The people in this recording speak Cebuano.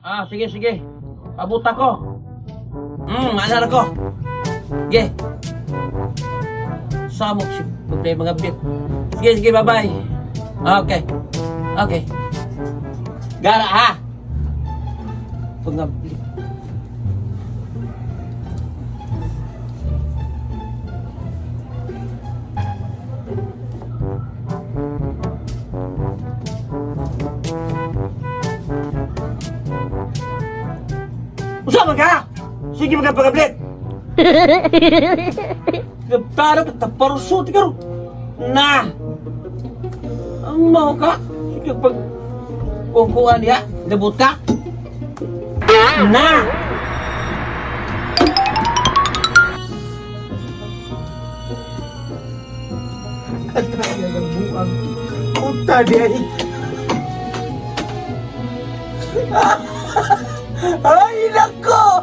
Ah, sige, sige. Pabuta ko. Alala ko. Sige. Samok si problema nga bit. Sige, sige, bye-bye. Okay. Okay. Gara ha. Pangablit. Usa man ka! Sige man ka pangablit. Para ka taparuso ti karon. Na. Ang mao ka. Sige pag kungkuan niya, dabot ka. Na. Atay ang buang. Puta di ay. Ay, nako!